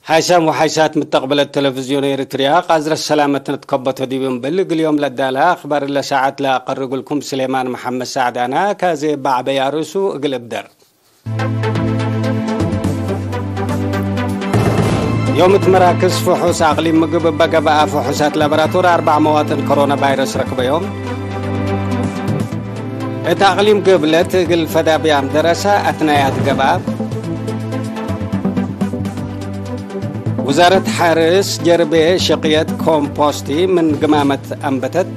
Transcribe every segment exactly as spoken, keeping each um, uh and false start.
ሓይሳም ወሓይሳት ምተቅብለት ቴሌቪዝዮን ኤሪትርያ፣ ቃዝረት ሰላመት ንትከበቶ ዲብ እምብል፣ እግል ዮም ለዳለ አክባር ለሰዓት ለአቀርግልኩም ስሌማን መሐመድ ሳዕድ አነ። ከዜ በዐበይ አርእሱ እግል እብደር። ዮም እት መራክዝ ፍሑስ አቅሊም ምግብ እበ ገብአ ፍሑሳት ላቦራቶሪ አርበዕ መዋጥን ኮሮና ቫይረስ ረክበዮም። እት አቅሊም ገብለት እግል ፈዳብያም ደረሰ አትናያት ገብአ። ውዛረት ሐርስ ጀርቤ ሽቅየት ኮምፖስቲ ምን ግማመት አንበተት።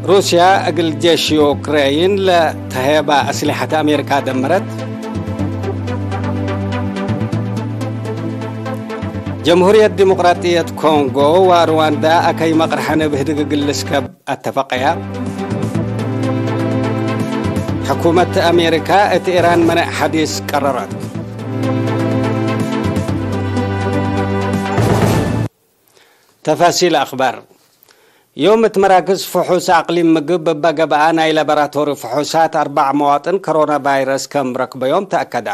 ሩስያ እግል ጄሽ ዩክሬይን ለተሄባ አስሊሐት አሜሪካ ደመረት። ጀምሁርየት ዲሞቅራጥየት ኮንጎ ወሩዋንዳ አከይ መቅርሐን እብ ህድግ እግል ልስከብ አተፈቀያ። ሕኩመት አሜሪካ እት ኢራን መነዕ ሐዲስ ቀረረት። ተፋሲል አክባር። ዮም እት መራክዝ ፍሑስ አቅሊም ምግብ እበ ገብአ ናይ ላቦራቶሪ ፍሑሳት አርበዕ መዋጥን ኮሮና ቫይረስ ከም ረክበዮም ተአከዳ።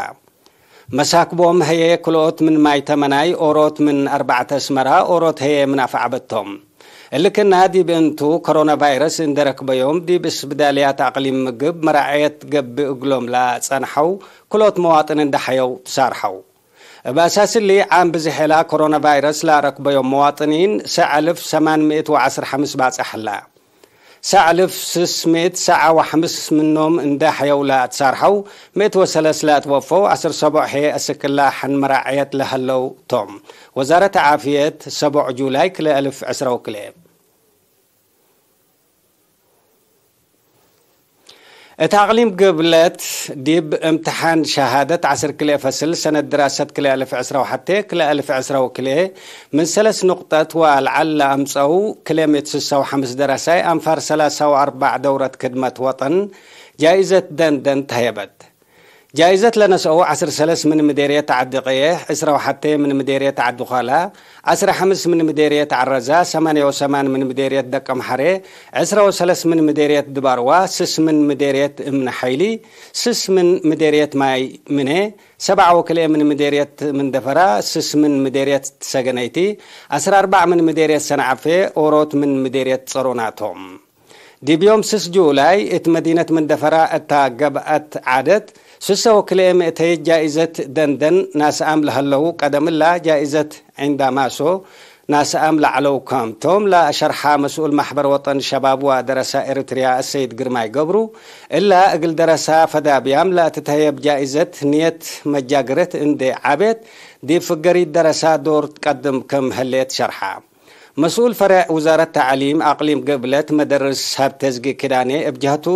መሳክቦም ህዬ ክልኦት ምን ማይ ተመናይ፣ ኦሮት ምን አርበዕተ አስመራ፣ ኦሮት ህዬ ምን አፍዐበት ቶም። እሊ ክና ዲብ እንቱ፣ ኮሮና ቫይረስ እንዴ ረክበዮም፣ ዲብ እስብዳልያት አቅሊም ምግብ መራዐየት ገብእ እግሎም ለጸንሐው ክልኦት መዋጥን እንዴ ሐየው ትሳርሐው። እብ አሳስ እሊ፣ ዓም ብዝሕ እላ ኮሮና ቫይረስ ለረክበዮም መዋጥኒን፣ ሰዕ አልፍ ሰማን ምእት ወዐስር ሐምስ ባጽሕ ህላ። ሰዕ አልፍ ስስ ምእት ሰዓ ወሐምስ ምኖም እንዴ ሐየው ለአትሳርሐው፣ ምእት ወሰለስ ለአትወፈው፣ ዐስር ሰቦዕ ህዬ አስክ እላ ሐን መራዕየት ለሀለው ቶም። ወዛረት ዓፍየት፣ ሰቦዕ ጁላይ ክልኤ አልፍ ዕስራ ወክልኤ። እት አቅሊም ገብለት፣ ዲብ እምትሓን ሸሃደት ዐስር ክልኤ ፈስል ሰነት ድራሰት ክልኤ አልፍ ዕስራ ወሐቴ ክልኤ አልፍ ዕስራ ወክልኤ፣ ምን ሰለስ ኑቅጠት ወአልዓል ለአምጸው ክልኤ ምእት ስሳ ወሐምስ ደራሳይ አንፋር ሰላሳ ወአርበዕ ደውረት ክድመት ወጠን ጃይዘት ደንደን ተህየበት። ጃይዘት ለነስአው ዐስር ሰለስ ምን ምዴርየት ዐዲ ቀየሕ፣ ዕስራ ወሐቴ ምን ምዴርየት ዐዲ ዃላ፣ ዐስር ሐምስ ምን ምዴርየት ዐረዛ፣ ሰማንየ ወሰማን ምን ምዴርየት ደቀምሐሬ፣ ዕስራ ወሰለስ ምን ምዴርየት ድባርዋ፣ ስስ ምን ምዴርየት እምነ ሐይሊ፣ ስስ ምን ምዴርየት ማይ ምኔ፣ ሰብዓ ወክልኤ ምን ምዴርየት ምንደፈራ፣ ስስ ምን ምዴርየት ሰገነይቲ፣ ዐስር አርበዕ ምን ምዴርየት ሰንዓፌ፣ ኦሮት ምን ምዴርየት ጸሮና ቶም። ዲብ ዮም ስስ ጁላይ እት መዲነት ምንደፈራ እታ ገብአት ዓደት፣ ስሰ ወክልኤ ምእተይት ጃኢዘት ደንደን ናስአም ለሀለው፣ ቀደም እላ ጃኢዘት ዒንዳማሶ ናስአም ለዐለው ከም ቶም ለሸርሐ መስኡል ማሕበር ወጠን ሸባብ ወደረሳ ኤሪትርያ እሰይድ ግርማይ ገብሩ፣ እላ እግል ደረሳ ፈዳብያም ለትትሀየብ ጃኢዘት ንየት መጃግረት እንዴ ዐቤት፣ ዲብ ፍገሪት ደረሳ ዶር ትቀድም ክም ህሌት ሸርሐ። መስኡል ፈሬዕ ውዛረት ተዕሊም አቅሊም ገብለት መደርስ ሀብተዝጊ ኪዳኔ እብ ጀህቱ፣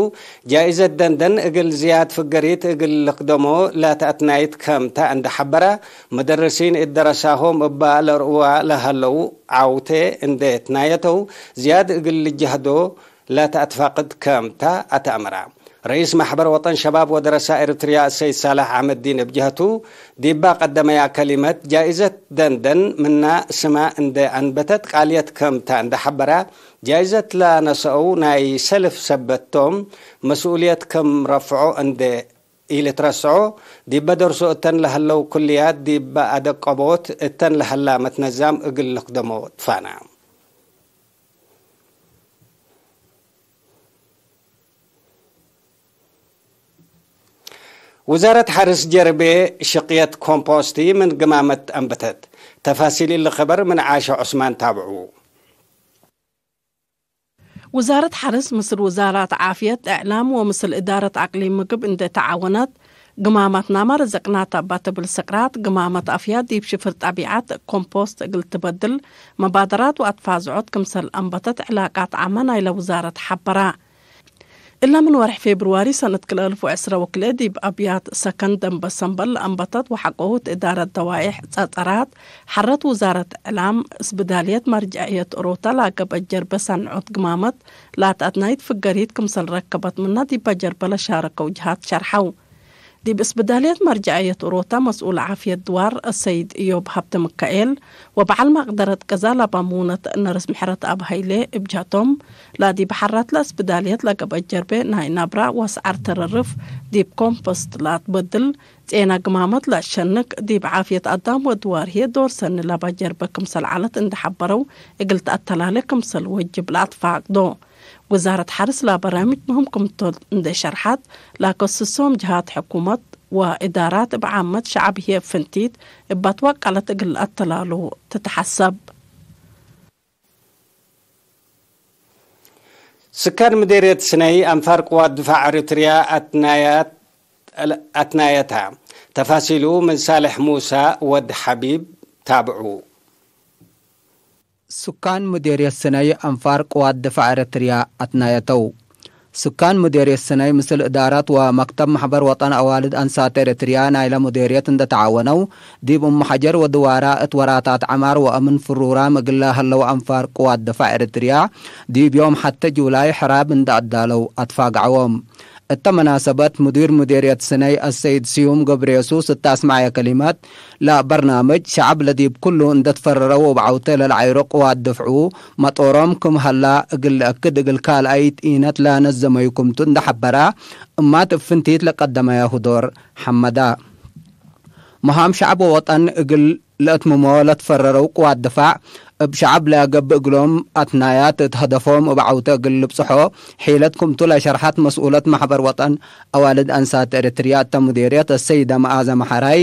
ጃኢዘት ደንደን እግል ዝያድ ፍገሪት እግል ልክደሞ ለተአትናይት ከም ተ እንዴ ሐበረ፣ መደርሲን እት ደረሳሆም እበ ለርእዋ ለሀለው ዐውቴ እንዴ ትናየተው፣ ዝያድ እግል ልጀህዶ ለተአትፋቅድ ከም ተ አተአመረ። ረኢስ ማሕበር ወጠን ሸባብ ወደረሳ ኤሪትርያ ሰይድ ሳልሕ አሕመድዲን እብ ጀህቱ፣ ዲባ ቀደመያ ከሊመት፣ ጃኢዘት ደንደን ምና ስማ እንዴ አንበተት ቃልየት ከም ተ እንዴ ሐበረ፣ ጃኢዘት ለነሰአው ናይ ሰልፍ ሰበት ቶም፣ መስኡልየት ክም ረፍዖ እንዴ ኢልትረስዖ፣ ዲበ ደርሶ እተን ለሀለው ኩልያት ዲበ አደቀቦት እተን ለሀላ መትነዛም እግል ልክደሞ ትፋነ። ውዛረት ሐርስ ጀርቤ ሽቅየት ኮምፖስቲ ምን ግማመት አንበተት። ተፋሲል እሊ ኸበር ምን ዓሸ ዑስማን ታብዑ። ውዛረት ሐርስ ምስል ውዛራት ዓፍየት፣ እዕላም ወምስል እዳረት አቅሊም ምግብ እንዴ ተዓወነት፣ ግማመት ናመ ረዘቅናተ እባ ትብል ስቅራት፣ ግማመት አፍያ ዲብ ሽፍር ጠቢዐት ኮምፖስት እግል ትበድል፣ መባደራት ወአትፋዝዖት ክምሰል አንበተት ዕላቃት ዓመ ናይለ ውዛረት ሐበረ። እለ ምን ወርሕ ፌብርዋሪ ሰነት ክልኤ አልፍ ወዕስራ ወክልኤ ዲብ አብያት ሰከን ደንበ ሰምበል ለአንበተት ወሐቆሁት እዳረት ደዋይሕ ጸጸራት ሐረት ውዛረት እዕላም እስብዳልየት መርጀዕየት ኦሮተ ለአገብአት ጀርበ ሰንዖት ግማመት ለአትአትናይት ፍገሪት ክምሰል ረከበት ምነ ዲበ ጀርበ ለሻረከው ጅሃት ሸርሐው። ዲብ እስብዳልየት መርጀዐየት ኡሮታ መስኡል ዓፍየት ድዋር አሰይድ እዮብ ሀብተ ምካኤል ወበዐል መቅደረት ቀዛ ላባሙነት ነርስ ምሕረት አብ ሀይሌ እብ ጀህቶም፣ ለዲብ ሐራት ለእስብዳልየት ለገብአ ጀርቤ ናይ ናብራ ወአስዓር ተረርፍ ዲብ ኮምፖስት ለአትበድል ጼና ግማመት ለአሸንክ፣ ዲብ ዓፍየት አዳም ወድዋር ህዬ ዶር ሰኒ ለባ ጀርበ ክምሰል ዐለት እንዴ ሐበረው፣ እግል ተአተላሌ ክምሰል ወጅብ ለአትፋቅዶ። ውዛረት ሐርስ ለበራምጅ ምህም ክምቶት እንዴ ሸርሐት፣ ለከስሶም ጀሃት ሕኩመት ወእዳራት እብ ዓመት ሸዐብ ህዬ ፍንቲት እብ አትወቀለት እግል ለአተላሉ ትትሐሰብ። ስካን ምዴርየት ስነይ አንፋር ቅዋት ድፋዕ ኤሪትርያ አትናያት-፣ አትናየታ። ተፋሲሉ ምን ሳልሕ ሙሳ ወድ ሐቢብ ታብዑ። ስካን ምዴርየት ስነይ አንፋር ቅዋት ድፋዕ ኤሪትርያ አትናየተው። ስካን ምዴርየት ስነይ ምስል እዳራት ወመክተብ መሕበር ወጠን አዋልድ አንሳት ኤሪትርያ ናይለ ምዴርየት እንደ ተዓወነው፣ ዲብ እም ሐጀር ወድዋራ እት ወራታት ዐማር ወአምን ፍሩራም እግለ ሀለው አንፋር ቅዋት ድፋዕ ኤሪትርያ፣ ዲብ ዮም ሐቴ ጁላይ ሕራብ እንደ አዳለው አትፋግዐዎም። እተ መናሰበት ሙዲር ሙዴርየት ስነይ አሰይድ ስዩም ገብረየሱስ እተ አስመዐየ ከሊመት፣ ለበርናምጅ ሸዐብ ለዲብ ኩሉ እንደ ትፈረረው እብ ዐውተ ለለዐይሮ ቅዋት ድፍዑ መጦሮም ክም ሀላ እግል ለአክድ እግል ካልኣይት ኢነት ለነዘመዩ ክምቱ እንደ ሐበራ፣ እማት እብ ፍንቲት ለቀደመያሁ ዶር ሐመዳ። መሃም ሸዐብ ወወጠን እግል ለአትምሞ ለትፈረረው ቅዋት ድፋዕ፣ እብ ሸዐብ ለገብእ እግሎም አትናያት እት ሀደፎም እብ ዐውተ እግል ልብጽሖ ሒለት ክምቱ ለሸርሐት መስኡለት መሕበር ወጠን አዋልድ አንሳት ኤሪትርያ እተ ሙዴርየት አሰይደ መአዘ መሐራይ፣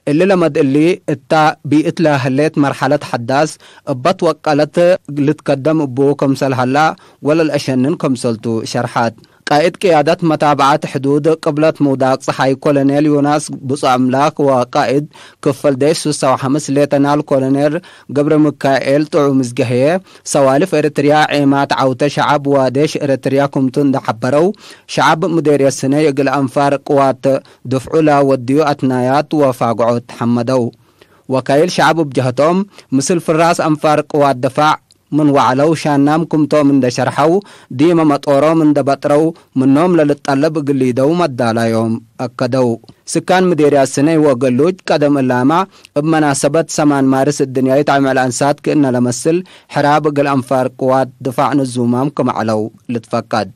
እሊ ለመድ እሊ እታ ቢእት ለህሌት መርሐለት ሐዳስ እበ ትወቀለት ልትከደም እቡ ክምሰል ሀላ ወለልአሸንን ክምሰልቱ ሸርሐት። ቃእድ ቅያደት መታብዐት ሕዱድ ቅብለት ምውዳቅ ጸሓይ ኮሎኔል ዮናስ ብጹእ አምላክ ወቃእድ ክፍል ዴሽ ሱሳ ወሐምስ ሌተናል ኮሎኔል ገብረ ሚካኤል ጥዑም እዝገህየ፣ ሰዋልፍ ኤሪትርያ ዔማት ዐውተ ሸዐብ ወዴሽ ኤሪትርያ ክምቱ እንደ ሐበረው፣ ሸዐብ ምዴርየት ስነይ እግል አንፋር ቅዋት ድፍዑ ለወድዩ አትናያት ወፋግዖት ሐመደው። ወካይል ሸዐብ እብ ጀህቶም፣ ምስል ፍራስ አንፋር ቅዋት ድፋዕ፣ ምን ወዐለው ሻናም ክምቶም እንደ ሸርሐው፣ ዲመ መጦሮም እንደ በጥረው፣ ምኖም ለልጠለብ እግል ሊደው መዳላዮም አከደው። ስካን ምዴርያት ስነይ ወገሉጅ ቀደም እላመ፣ እብ መናሰበት ሰማን ማርስ እድንያይት ዐመል አንሳት ክእነ ለመስል፣ ሕራብ እግል አንፋር ቅዋት ድፋዕ ንዙማም ክም ዐለው ልትፈቀድ።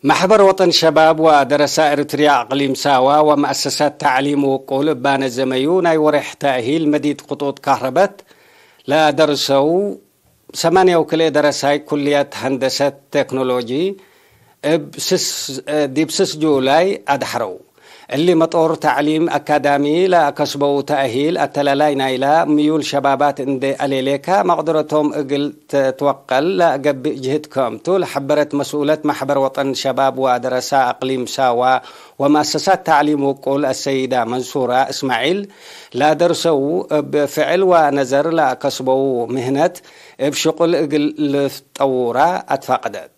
መሕበር ወጠን ሸባብ ወደረሳ ኤሪትርያ አቅሊም ሳዋ ወመአሰሳት ተዕሊም ውቁል እባ ነዘመዩ ናይ ወሬሕ ተእሂል መዲት ክጡጥ ካህረበት ለደርሰው ሰማንያ ወክልኤ ደረሳይ ኩልያት ሀንደሰት ቴክኖሎጂ እብ ስስ፣ ዲብ ስስ ጁላይ አድሐረው። እሊ መጦር ተዕሊም አካዳሚ ለአከስበው ተእሂል አተላላይ ናይላ ምዩል ሸባባት እንዴ አሌሌከ መቅደረቶም እግል ትትወቀል ለገብእ ጅህድ ከምቱ ለሐበረት መስኡለት መሕበር ወጠን ሸባብ ወደረሳ አቅሊም ሳዋ ወመአሰሳት ተዕሊም ውቁል አሰይዳ መንሱራ እስማዒል፣ ለደርሰው እብ ፍዕል ወነዘር ለአከስበው ምህነት እብ ሽቁል እግል ልትጠውራ አትፋቀደት።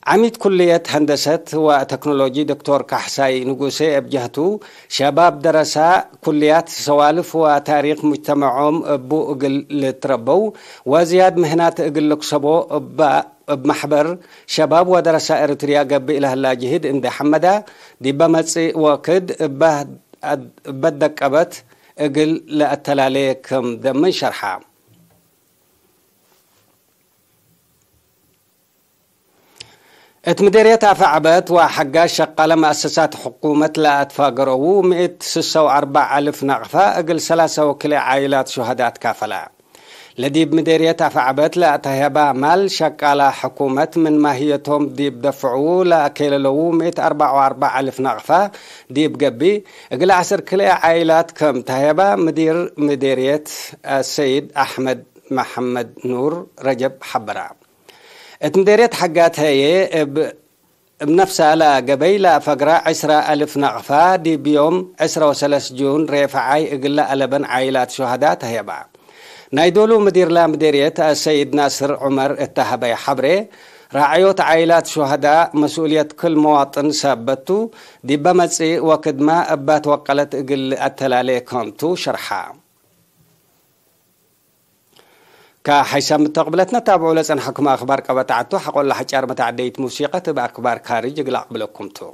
ዓሚድ ኩልየት ሀንደሰት ወተክኖሎጂ ዶክቶር ካሕሳይ ንጉሴ እብ ጀህቱ፣ ሸባብ ደረሳ ኩልያት ሰዋልፍ ወታሪክ ሙጅተመዖም እቡ እግል ልትረበው ወዝያድ ምህናት እግል ልክሰቦ እባ፣ እብ መሕበር ሸባብ ወደረሳ ኤሪትርያ ገብእ ለህላ ጅህድ እንዴ ሐመዳ፣ ዲበ መጽእ ወክድ እበ፣ እበ ደቀበት እግል ለአተላሌ ክም ደምን ሸርሐ። እት ምዴርየት አፈ ዐበት ወሐጋዝ ሸቃለ መአሰሳት ሕኩመት ለአትፋገረዉ ምእት ስሰ ወአርበዕ አልፍ ነቅፈ እግል ሰላሰ ወክልኤ ዓይላት ሹሀዳት ካፈላ። ለዲብ ምዴርየት አፈ ዐበት ለአተህየባ ማል ሸቃላ ሕኩመት ምን ማህየቶም ዲብ ደፍዑ ለአኬለለዉ ምእት አርበዕ ወአርበዕ አልፍ ነቅፈ ዲብ ገብእ፣ እግል ዐስር ክልኤ ዓይላት ከም ተህየባ ምዲር ምዴርየት አሰይድ አሕመድ መሐመድ ኑር ረጀብ ሐበራ። እት ምዴርየት ሐጋት ህዬ እብ፣ እብ ነፍሳ ለገበይ ለአፈግራ ዕስራ አልፍ ነቅፋ ዲብ ዮም ዕስራ ወሰለስ ጁን ሬፈዓይ እግለ አለበን ዓይላት ሹሀዳ ተህየባ። ናይ ዶሉ ምዲር ለምዴርየት አሰይድ ናስር ዑመር እተ ሀበየ ሐብሬ፣ ራዕዮት ዓይላት ሹሀዳ መስኡልየት ክል መዋጥን ሰበት ቱ፣ ዲበ መጽእ ወክድመ እባ ትወቀለት እግል አተላሌ ከምቱ ሸርሐ። ከሐይሳም ምተቅብለትነ ታብዑ ለጸንሐኩም አክባር ቀበጣዕቱ ሐቆላ ሐጫር መታዕደይት ሙሲቀት እብ አክባር ካርጅ እግል አቅብለኩም ቱ።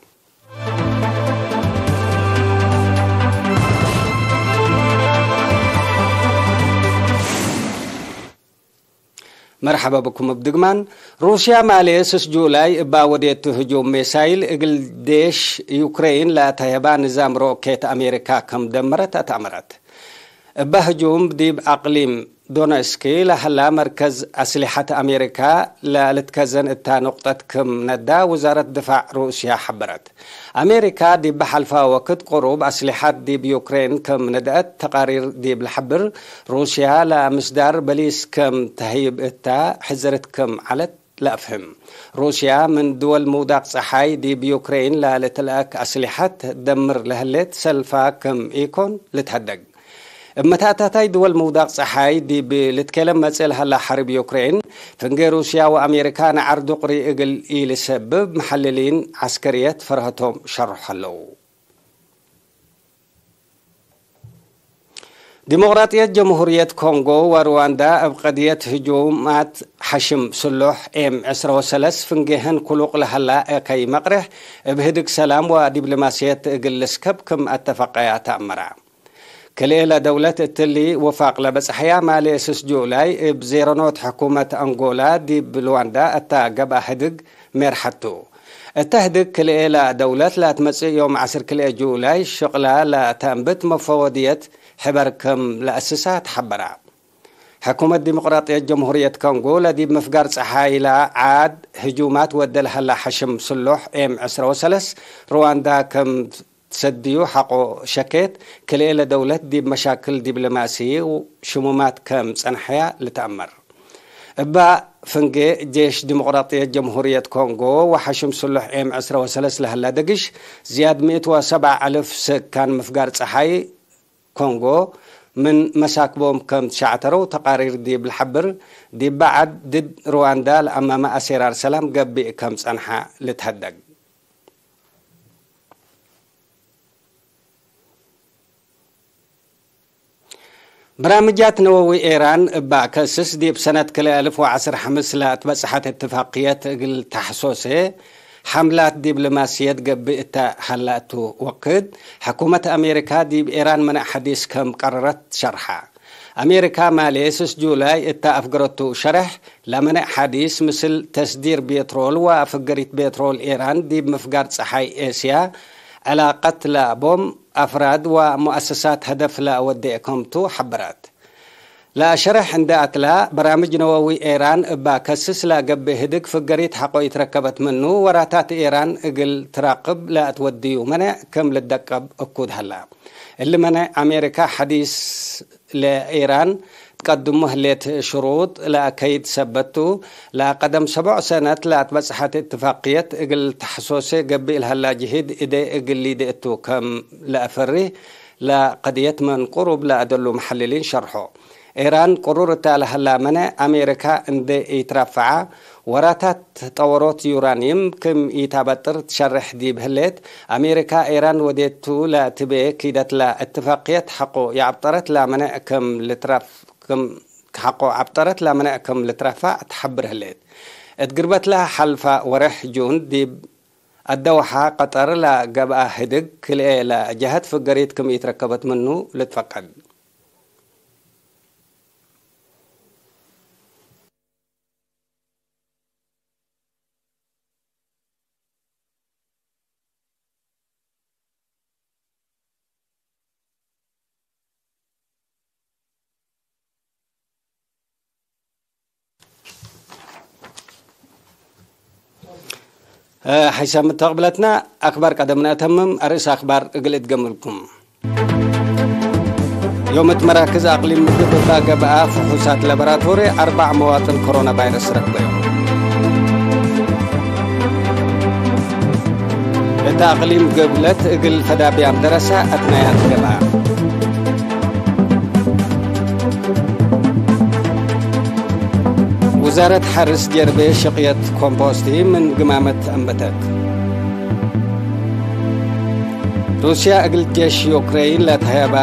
መርሐበ ብኩም እብ ድግማን። ሩስያ ማሌ ስስ ጁላይ እባ ወዴቱ ህጁም ሜሳይል እግል ዴሽ ዩክሬን ለአተህባ ንዛም ሮኬት አሜሪካ ከም ደመረት አትአመረት። እባ ህጁም ዲብ አቅሊም ዶነስኪ ለሀላ መርከዝ አስሊሐት አሜሪካ ለልትከዘን እታ ኑቅጠት ክም ነዳ ውዛረት ድፋዕ ሩስያ ሐበረት። አሜሪካ ዲብ ሐልፋ ወክድ ቅሩብ አስሊሐት ዲብ ዩክሬን ክም ንድአት ተቃሪር ዲብ ለሐብር፣ ሩስያ ለምስዳር በሊስ ክም ተህይብ እታ ሕዘርት ክም ዐለት ለአፍህም። ሩስያ ምን ድወል ምውዳቅ ጸሓይ ዲብ ዩክሬን ለልትልአክ አስሊሐት ደምር ለህሌት ሰልፋ ክም ኢኮን ልትሀደግ። እብ መታታታይ ድወል ምውዳቅ ጸሓይ ዲብ ልትኬለም መጽእ ለሀላ ሐርብ ዩክሬን፣ ፍንጌ ሩስያ ወአሜሪካ ነዐር ዱቅሪ እግል ኢልሰብብ፣ መሐልሊን ዐስከርየት ፈርሀቶም ሸርሖ ሀለው። ዲሞቅራጥየት ጀምሁርየት ኮንጎ ወሩዋንዳ እብ ቀድየት ህጁማት ሐሽም ስሉሕ ኤም ዕስረ ወሰለስ ፍንጌህን ክሉቅ ለሀላ እከይ መቅርሕ እብ ህድግ ሰላም ወዲብሎማስየት እግል ልስከብ ክም አተፈቀያ ተአመራ። ክልኤ ለደውለት እትሊ ውፋቅ ለበጽሐያ ማሌ ስስ ጁላይ እብ ዜረኖት ሕኩመት አንጎላ ዲብ ሉዋንዳ እታ ገብአ ህድግ ሜርሐቱ። እተ ህድግ ክልኤ ለደውለት ለአትመጽእ ዮም ዐስር ክልኤ ጁላይ ሽቅላ ለተአንብት መፈወድየት ሕበር ክም ለአስሳ ተሐበራ። ሕኩመት ዲሞቅራጥየት ጀምሁርየት ኮንጎ ለዲብ ምፍጋር ጸሓይላ ዓድ ህጁማት ወደ ለሀላ ሐሽም ስሉሕ ኤም ዕስረ ወሰለስ ሩዋንዳ ክም ትሰድዩ ሐቆ ሸኬት፣ ክልኤ ለደውለት ዲብ መሻክል ዲብሎማሲ ሽሙማት ከም ጸንሐያ ልትአመር። እባ ፍንጌ ጄሽ ዲሞቅራጥየት ጀምሁርየት ኮንጎ ወሐሽም ስሉሕ ኤም ዕስረ ወሰለስ ለሀላ ደግሽ፣ ዝያድ ምእት ወሰብዓ አልፍ ሰካን ምፍጋር ጸሓይ ኮንጎ ምን መሳክቦም ከም ትሸዕተረው ተቃሪር ዲብ ለሐብር፣ ዲብ በዐድ ድድ ሩዋንዳ ለአማመ አሴራር ሰላም ገብእ ከም ጸንሐ ልትሀደግ። በራምጃት ነወዊ ኤራን እባ ከስስ ዲብ ሰነት ክልኤ አልፍ ወዐስር ሐምስ ለአትበጽሐት እትፋቅየት እግል ተሐሶሴ ሐምላት ዲብሎማስየት ገብእ እተ ሀላ እቱ ወቅት፣ ሕኩመት አሜሪካ ዲብ ኤራን መነዕ ሐዲስ ከም ቀረረት ሸርሐ። አሜሪካ ማሌ ስስ ጁላይ እተ አፍገረቱ ሸርሕ፣ ለመነዕ ሐዲስ ምስል ተስዲር ቤትሮል ወፍገሪት ቤትሮል ኤራን ዲብ ምፍጋር ጸሓይ ኤስያ ዕላቀት ለቦም አፍራድ ወሙአሰሳት ሀደፍ ለወዴ ከምቱ ሐበረት። ለሸርሕ እንደ አትላ፣ በራምጅ ነወዊ ኤራን እባ ከስስ ለገብእ ህድግ ፍገሪት ሐቆ ኢትረከበት ምኑ፣ ወራታት ኤራን እግል ትራቅብ ለአትወድዩ መነዕ ክም ልደቀብ እኩድ ሀላ። እሊ መነዕ አሜሪካ ሐዲስ ለኤራን ትቀድሙ ህሌት ሽሩጥ ለአከይድ ሰበት ቱ፣ ለቀደም ሰቦዕ ሰነት ለአትበጽሐት እትፋቅየት እግል ተሐሶሴ ገብእ ለሀላ ጅህድ እዴ እግል ሊዴ እቱ ከም ለአፈርህ ለቀድየት ምን ቅሩብ ለአደሉ መሐልሊን ሸርሖ። ኤራን ቅሩር እታ ለሀላ መነ አሜሪካ እንዴ ኢትራፈዓ፣ ወራታት ጠወሮት ዩራኒየም ክም ኢታበጥር ትሸርሕ ዲብ ህሌት፣ አሜሪካ ኤራን ወዴቱ ለትቤ ኪደት ለእትፋቅየት ሐቆ የአብጠረት ለመነዕ ክም ልትረፍ-፣ ክም ሐቆ አብጠረት ለመነዕ ክም ልትረፋዕ ተሐብር ህሌት። እት ግርበትለ ሐልፋ ወሬሕ ጁን ዲብ አደውሓ ቀጠር ለገብአ ህድግ ክልኤ ለጀሀት ፍገሪት ክም ኢትረከበት ምኑ ልትፈቀድ። ሐይሳም ተቅብለትና አክባር ቀደም ነአተምም። አርእስ አክባር እግል እትገምልኩም። ዮምት መራክዝ አቅሊም ምግብ እባ ገብአ ፍሑሳት ለበራቶሪ አርባዕ መዋጥን ኮሮና ቫይረስ ረክበዮም። እት አቅሊም ገብለት እግል ፈዳብያም ደረሰ አትናያት ገብአ። ውዛረት ሐርስ ጀርቤ ሽቅየት ኮምፖስቲ ምን ግማመት አንበተት። ሩስያ እግል ጄሽ ዩክሬን ለትሀየባ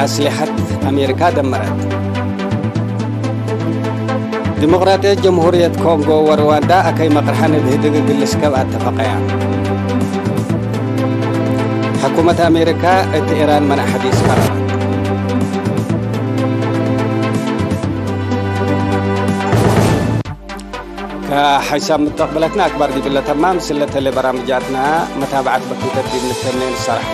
አስሊሐት አሜሪካ ደመረት። ዲሞቅራጥየት ጀምሁርየት ኮንጎ ወሩዋንዳ አከይ መቅርሐን እብ ህድግ እግል ልስከብ አተፈቀያ። ሕኩመት አሜሪካ እት ኢራን መነዕ ሐዲስ ቀረበት። ከሐይሳም ምተቅብለትነ አክባር ዲብለ ተማም፣ ስለተ ለበራምጃትና መታብዐት በኪተት ዲብ ንተኔ ንሰራሕ።